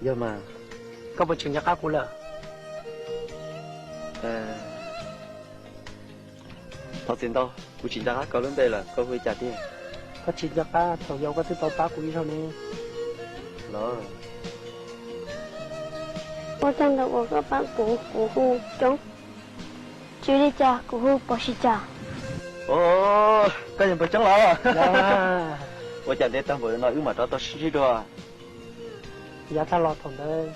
Yog mas. Koj puas tseem nco qab kuv lawm? Thov txim ntau, kuv tsis nco qab koj lub npe lawm, koj hu li cas tiag? Koj tsis nco qab thaum yau koj twb tau pab kuv ib zaug ne. Los, ua tsaug ntau uas koj pab kuv, kuv hu Coob. Tsis li cas, kuv hu Pov Sij Cas. Os, koj yog npawg Coob los? Ua cas ntev tag npaum no wb mam rov tau sib ntsib dua. Yav tag los thaum ntawd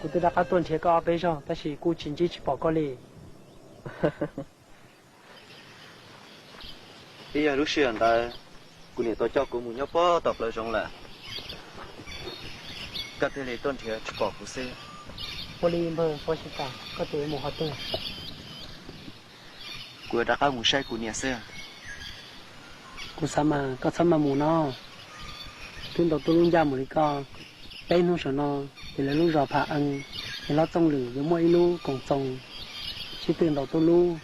kuv twb rov qab tuaj nrhiav koj ob peb zaug tab sis kuj tsis ntsib tsis pom koj li. Ib yog lub sij hawm ntawd kuv niam tau coj kuv mus nyob pob tom plawv zoov lawm, koj thiaj li tuaj nrhiav tsis pom kuv xwb. Ua li npawg Pov Sij Cas, koj tus mus qhov twg? Kuv yuav rov qab mus saib kuv niam xwb. Kuv xav mas koj txhob maj mus no. Twb ntaus tuj lub ncaj mus li koj, peb hnub saum no ces lawv lub zos Pham Ees, es Hlob Txooj Lwm yuav muaj ib lub koom txoos sib tw ntaus tuj lub.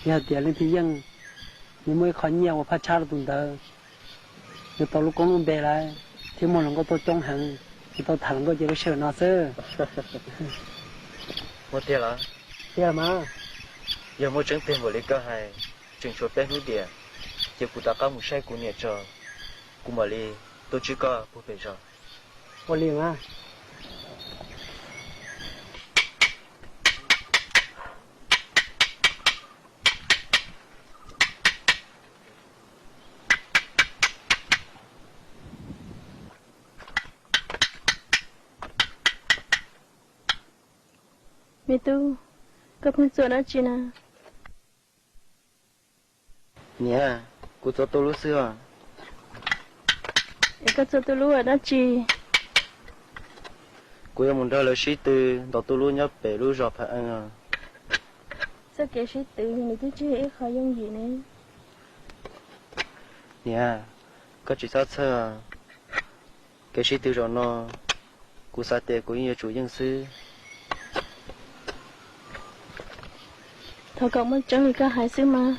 Yog hais tias leej twg yeej, yuav muaj ib qho nyiaj ua phaj tshab rau tus ntawd, yuav tau lub koob lub npe lawm, thiab muaj hluas nkauj tuaj coob heev, yuav tau tham hluas nkauj ces lub sij hawm no xwb. Muaj tiag los? Tiag mas. Yog muaj tseeb tiag npaum li koj hais, tseem tshuav peb hnub diam, ces kuv rov qab mus saib kuv niam tso, kuv mam li tuaj ntsib koj puag pem zos. Ua li mas. Me tub, koj pheej txuas dab tsi na? Niam, kuv txuas tuj lub xwb os. Es koj txuas tuj lub ua dab tsi? Kuv yuav mus nrog lawv sib tw ntaus tuj lub nyob pem lub zos Pham Ees os. Txoj kev sib tw nws twb tsis yog ib qho yooj yim ne. Niam, koj tsis txhob txhawj. Kev sib tw zaum no, kuv xav tias kuv yeej yuav tsum yeej xwb. Thov kom muaj tseeb li koj hais xwb mas.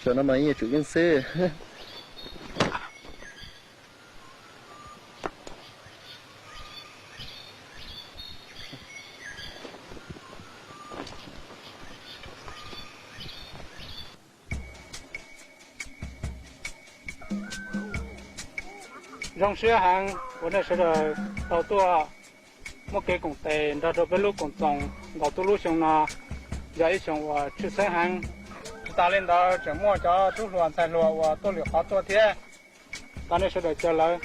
Zaum no mas yeej yuav tsum yeej xwb. Zoo siab heev uas nej sawv daws tau tuaj muab kev koom tes nrog rau peb lub koom txoos ntaus tuj lub xyoo no, yog ib xyoo uas tshwj xeeb heev. Tsis tas li ntawd tseem muaj cov tub hluas ntxhais hluas uas tuaj lwm qhov tuaj thiab, thov nej sawv daws caw lawv.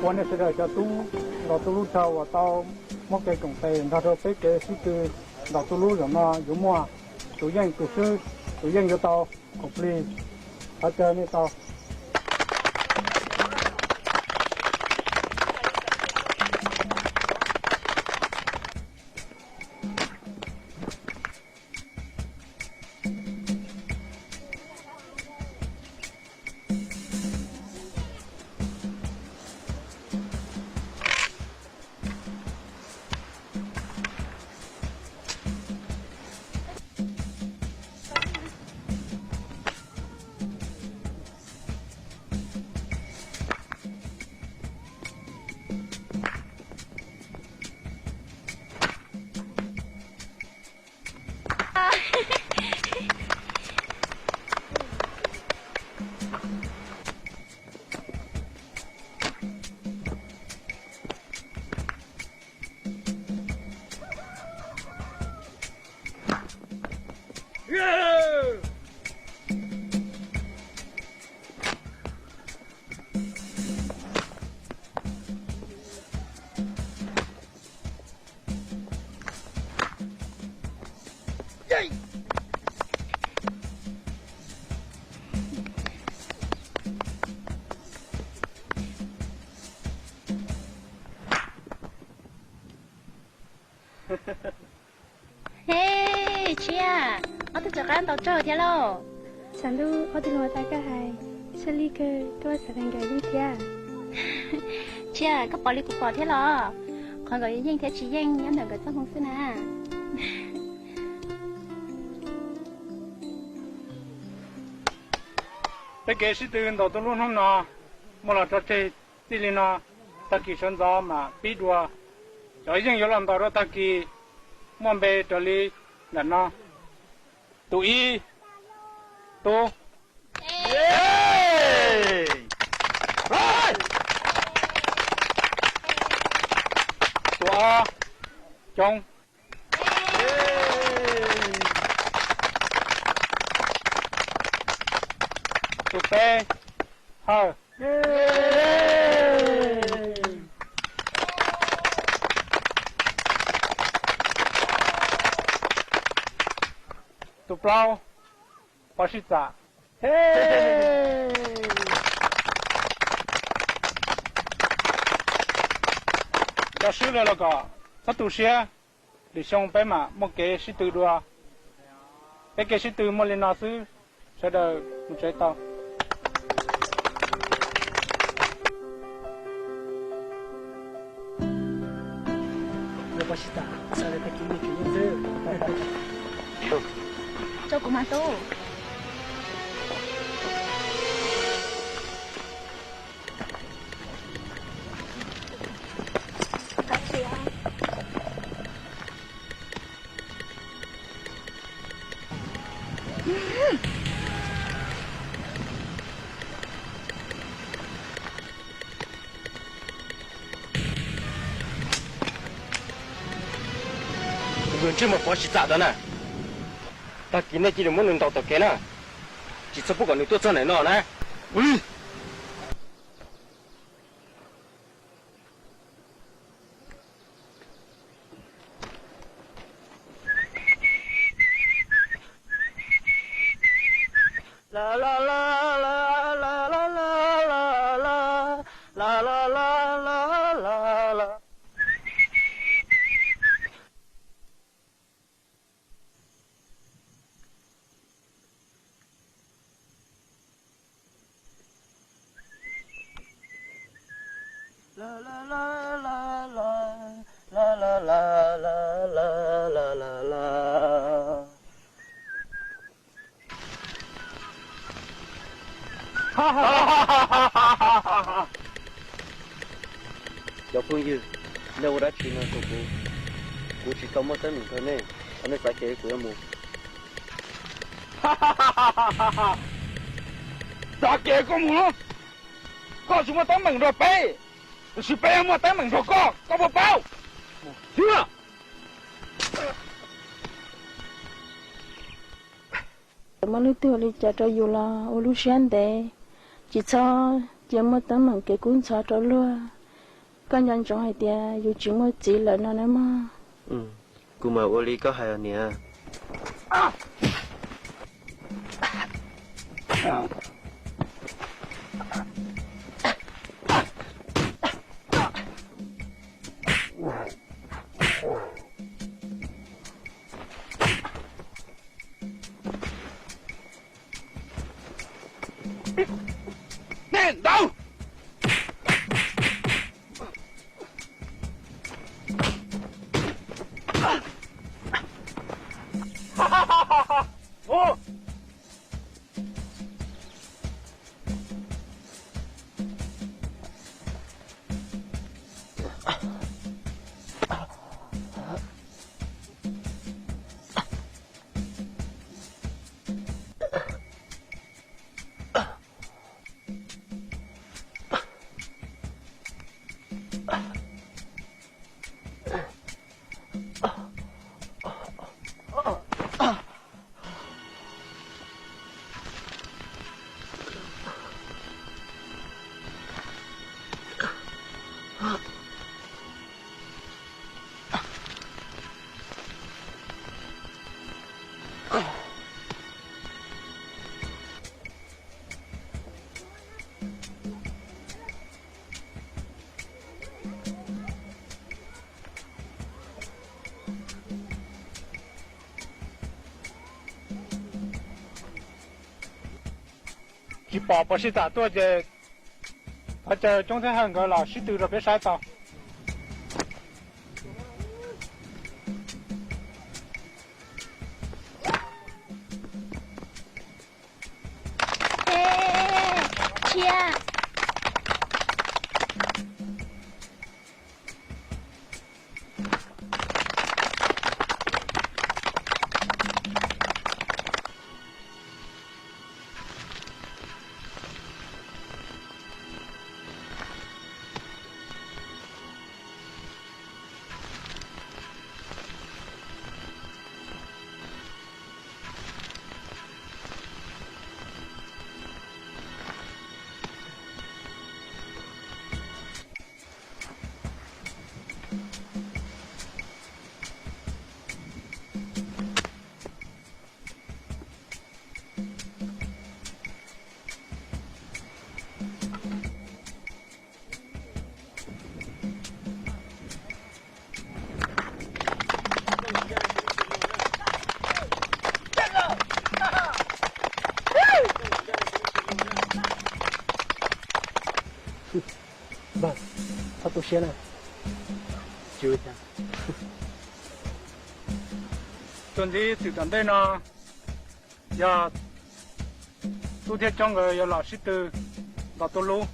Ua nej sawv daws cov tub ntaus tuj lub chaw uas tau muab kev koom tes nrog rau peb kev sib tw ntaus tuj lub zaum no yuav muaj tus yeej tus swb, tus yeej yuav tau koom plig. Thov caw nej tau. Hej, Tshiab, ob tug rov qab ntaus raug thiab lauj. Tshav ntuj, ob tug hluas tas koj hais, siab li kawg, koj xav tas nkawd yeej thiab. Tshiab, koj pom li kuv pom thiab los? Qhov nkawd yeej thiab tsis yeej nyob ntawm nkawd txoj hmoo xwb na. Peb kev sib tw ntaus tuaj lub hnub no muaj los tso tseg txij li no, tag kis sawv ntxov mam pib dua. Cov yeej yuav los ntaus rau tag kis muaj npe raws li ntawm no. Tus ib, Tub. Tus ob, Coob. Tus peb, Hawj. Tus plaub, Pov Sij Txam. Cov swb lawm los kom txhob tu siab, lwm xyoo peb mam muaj kev sib tw dua. Peb kev sib tw muaj li no xwb, sawv daws mus tsev tau. Rau kuv mas tub. Tus ntsej muag Pov Sij Txam ntawd na, tag kis nej cia li muab nws ntaus tom kev na, tsis txhob pub kom nws tuaj txog ntawm no na. Cov phooj ywg, nej ua dab tsi no rau kuv? Kuv tsis tau muaj teeb meem nrog nej, nej xav kev kuv yuav mus. Xav kev koj mus los, koj tsis muaj teeb meem nrog peb, tiam sis peb muaj teeb meem nrog koj, koj puas paub? Muaj leej twg ua li cas rau yus los ua lub siab ntev, tsis txhob cia muaj teeb meem kev kub ntxhov rau luag. Koj nco ntsoov hais tias yus tsis muaj txiv lawm no nawb mog. Kuv mam ua li koj hais os niam. Nej ntawd! Pom Pov Sib Txam tuaj ces thov caw Coob thiab Hawj nkawd los sib tw rau peb saib tau. Txhob tu siab na. Txuas ntxiv txwm tom ntej no yog Tub thiab Coob nkawd yuav los sib tw ntaus tuj lub.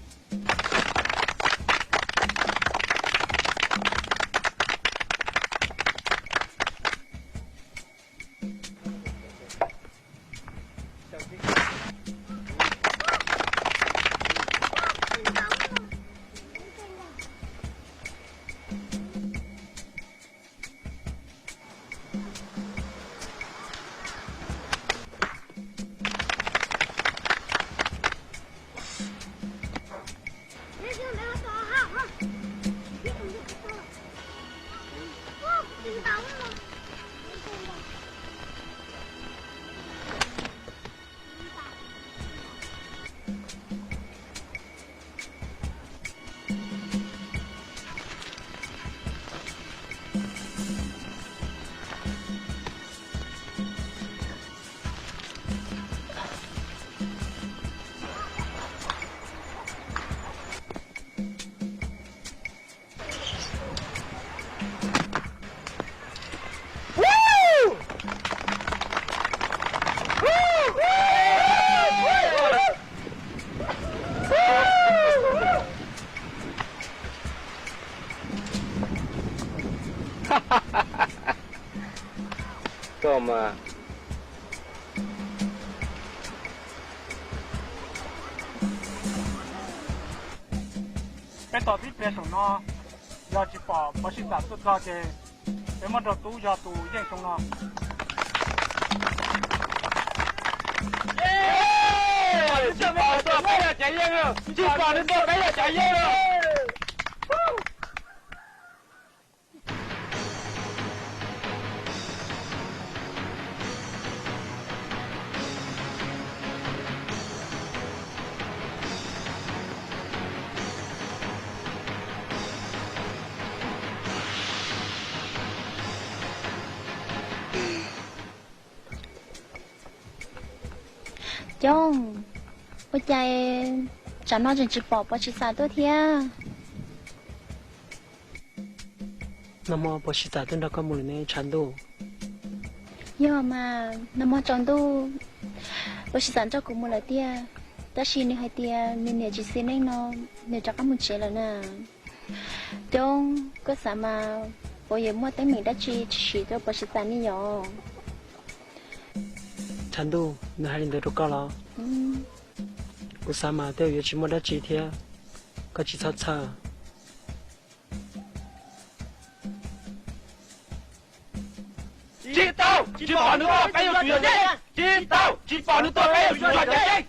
Koj mas. Peb tos tib pliag saum no, yog tsis pom Pov Sib Txam tuaj txog ces peb muab rau Tub yog tus yeej xyoo no. Tsis pom nws tuaj peb yog cov yeej, tsis pom nws tuaj peb yog cov yeej. Coob, ua cas tsam no tseem tsis pom Pov Sib Txam tuaj thiab? Nag hmo Pov Sib Txam tuaj nrog koj mus lawm ne tshav ntuj. Yog mas, nag hmo tsaus ntuj Pov Sib Txam nrog kuv mus lawm tiag, tab sis nws hais tias nws niam tsis xis neej no, nws rov qab mus tsev lawm na. Coob, koj xav mas puas yuav muaj teeb meem dab tsi tshwm sim rau Pov Sib Txam ne yom? Tshav ntuj, nws hais li ntawd rau koj los? Kuv xav mas tej zaum yuav tsis muaj dab tsi thiab, koj tsis txhob txhawj. Tsis tau, tsis pom nws tuaj peb yuav tsum yog cov yeej. Tsis tau, tsis pom nws tuaj peb yuav tsum yog cov yeej.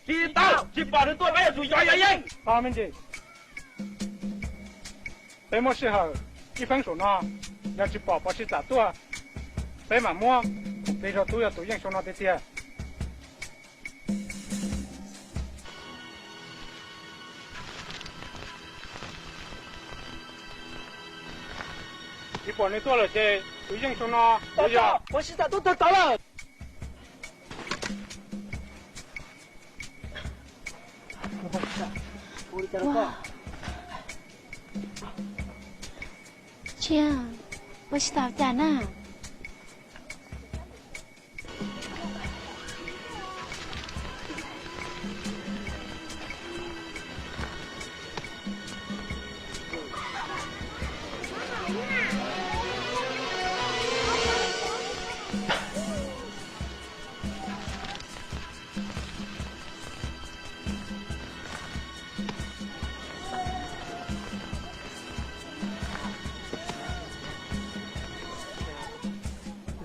Tsis tau, tsis pom nws tuaj peb yuav tsum yog cov yeej. Peb muab sij hawm ib feeb saum no, yog tsis pom Pov Sib Txam tuaj, peb mam muab tis rau Tub yog tus yeej xyoo no tiag tiag. Tsis pom nws tuaj lawm ces tus yeej xyoo no yog Pov Sib Txam tuaj txog tod lawm. Tsis, ua tsis tau cas na.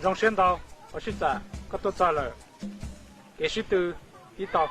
Zoo siab ntau, Pov Sib Txam, koj tuaj txog lawm. Kev sib tw ib tau.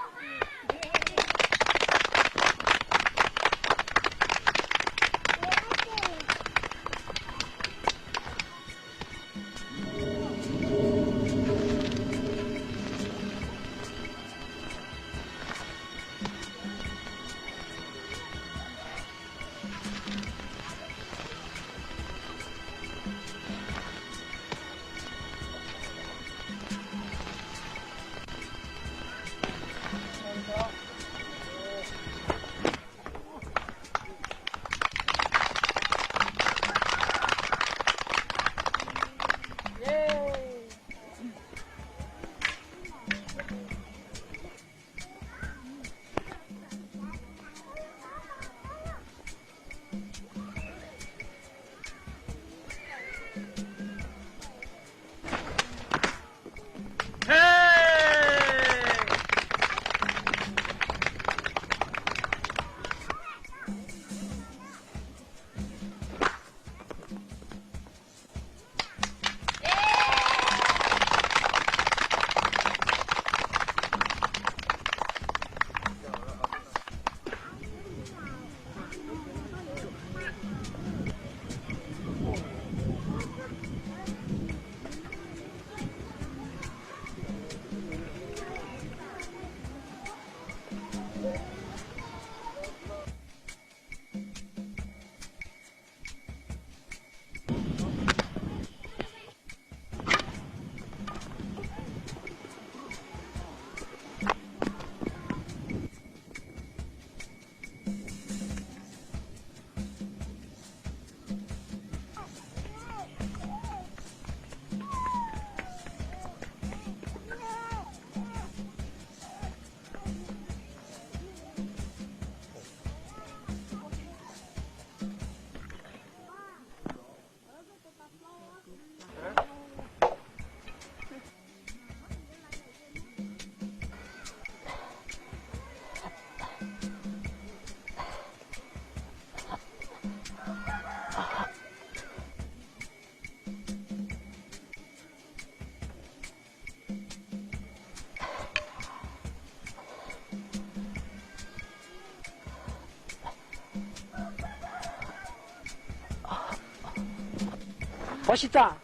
Pov Sib Txam,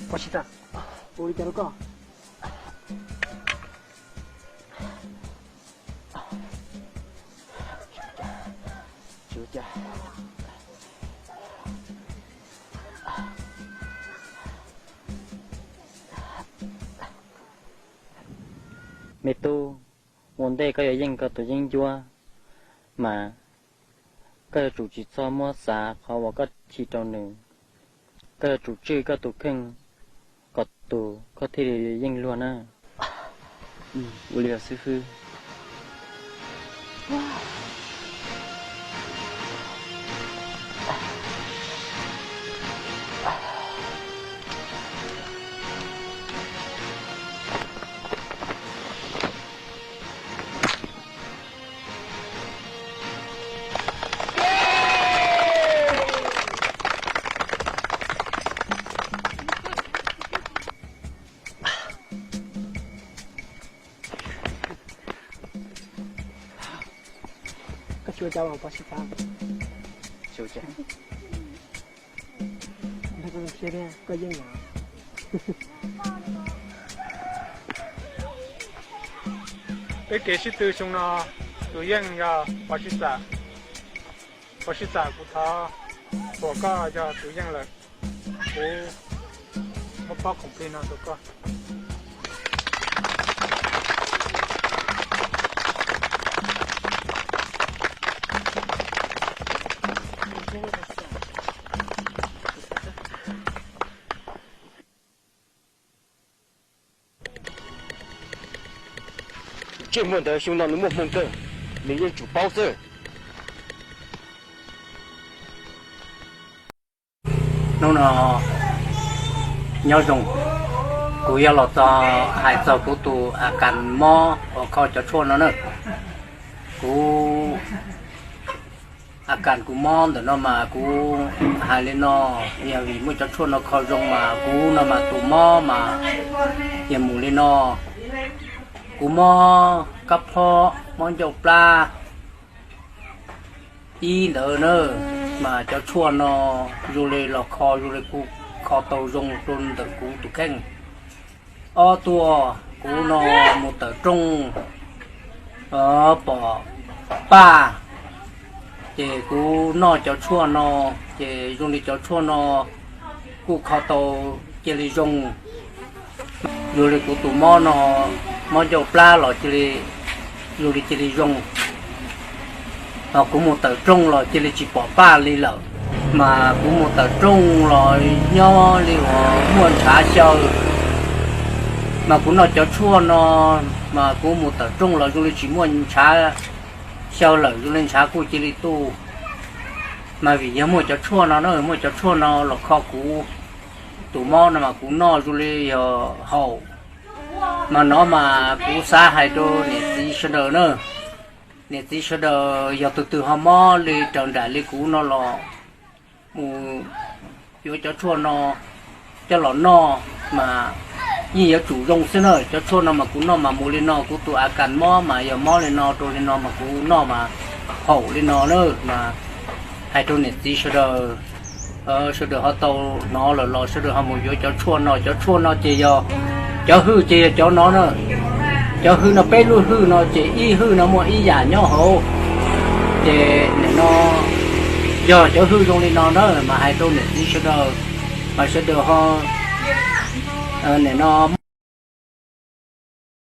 Pov Sib Txam, ua li cas rau koj? Me tub, ua ntej koj yuav yeej koj tus yeeb ncuab mas koj yuav tsum tsis txhob muab xav qhov uas koj chim rau nws. Koj yuav tsum tswj koj tus kheej kom tus koj thiaj li yeej luag na. Ua li los xib hwb. Koj xyuas cas mas Pov Sib Txam? Xyuas cas? Koj yeej yog. Peb kev sib tw xyoo no tus yeej yog Pov Sib Txam. Pov Sib Txam, kuv thov thuam koj yog tus yeej lawm. Kuv muab pob khoom plig no rau koj. Ntsej muag ntawd xyoo no nws muaj hmoo kawg, nws yeej tsum paub xwb. Hnub no nyob zoo, kuv yog los txog hais txog kuv tus a kas mob uas kho cov tshuaj no na. Kuv a kas kuv mob ntawm no mas kuv hais li no, yog vim muaj cov tshuaj no kho zoo mas kuv no mas tus mob mas yog mus li no. Kuv mob kab phob, mob ncauj plab ib ntawd na, mas cov tshuaj no zoo li los kho, zoo li kuv kho tau zoo rau ntawm kuv tus kheej. Ob tuaj kuv no mus tawm rooj pom paj, ces kuv noj cov tshuaj no, ces zoo li cov tshuaj no kuj kho tau cia li zoo. Zoo li kuv tus mob no, mob ncauj plab los cia li, zoo li cia li zoo. Ho kuv mus tawm rooj los cia li tsis pom paj li lawm. Mas kuv mus tawm rooj los nyob li uas muaj ntshav xyaw, mas kuv noj cov tshuaj no, mas kuv mus tawm rooj los zoo li tsis muaj ntshav xyaw lawm, zoo li ntshav kuj cia li tuaj. Mas vim yog muaj cov tshuaj no na, muaj cov tshuaj no los kho kuv tus mob no mas kuv noj zoo li yog haum. Mas no mas kuv xav hais rau niam txiv sawv daws na, niam txiv sawv daws yog tus twg ho mob li raws nraim li kuv no los mus yuav cov tshuaj no coj los noj mas yeej yuav tsum zoo xwb na. Cov tshuaj no mas kuv noj mas mus li no, kuv tus a kas mob mas yog mob li no rau li no mas kuv noj mas haum li no na. Mas hais rau niam txiv sawv daws, sawv daws ho tau hnov lawm los sawv daws ho mus yuav cov tshuaj no. Cov tshuaj no ces yog, cov hwj ces yog cov no na. Cov hwj no peb lub hwj no ces ib hwj no muaj ib yam nyob hauv. Ces nim no yog cov hwj zoo li no na mas hais rau niam txiv sawv daws, mas sawv daws ho, nim no